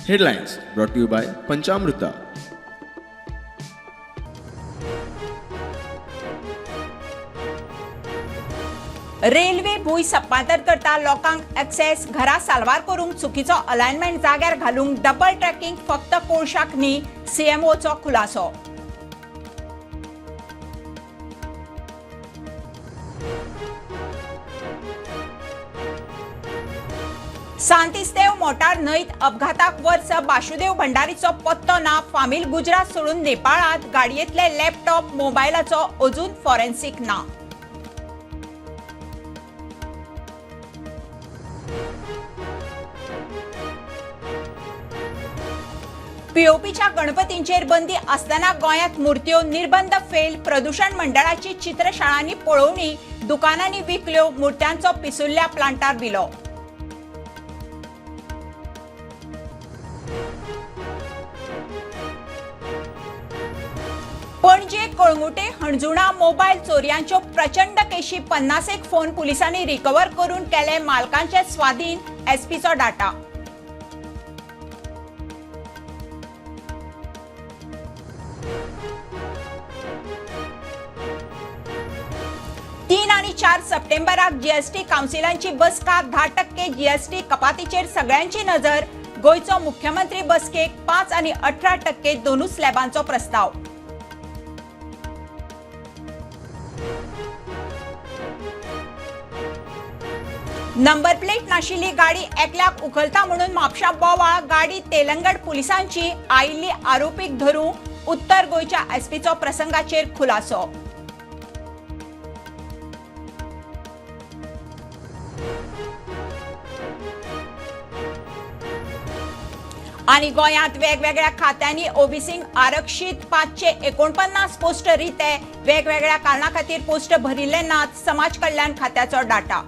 Headlines brought to you by Panchamruta. Railway भूंय सत्तांतर करता लोकांक एक्सेस घरा साल्वार करूंक चुकीचो अलायनमेंट जाग्यार घालूंक डबल ट्रॅकिंग फक्त कोळशाक न्ही, सीएमओचो खुलासो. सांतिस्तेव मोटार न्हंयत अपघाताक वर्स बाशुदेव भंडारीचो पत्तो ना. फामील गुजरात सोडून नेपाळांत. गाडयेंतले लॅपटॉप मोबायलाचो अजून फॉरेन्सिक ना. पीओपीच्या गणपतींचेर बंदी आसतना गोंयांत मूर्त्यो निर्बंध फेल. प्रदूषण मंडळाची चित्रशाळांनी पळोवणी, दुकानांनी विकल्यो मूर्त्यांचो पिसुल्ल्या प्लांटार विलो. पणजे कळंगुटे हणजुणा मोबायल चोरयांच्यो प्रचंड केशी. 50 फोन पुलिसांनी रिकवर करून केले मालकांचे स्वाधीन. एसपीचो डाटा. 3 आणि 4 सप्टेंबराक जीएसटी कावन्सिलांची बसका. 10% जीएसटी कपातीचेर सगळ्यांची नजर. गोंयचो मुख्यमंत्री बसकेक 5 आणि 18% दोनूय स्लॅबांचो प्रस्ताव. नंबर प्लेट नाशिल्ली गाडी एकल्याक उखलता म्हणून म्हापशा बोवाळ. गाडी तेलंगण पुलिसांची. आयिल्ली आरोपीक धरूंक उत्तर गोंयच्या एसपीचो प्रसंगाचेर खुलासो. आनी गोंयांत वेगवेगळ्या खात्यांनी ओबीसींक आरक्षीत 549 पोस्ट रिते. वेगवेगळ्या कारणा खातीर पोस्ट भरिल्ले नात. समाज कल्याण खात्याचो डाटा.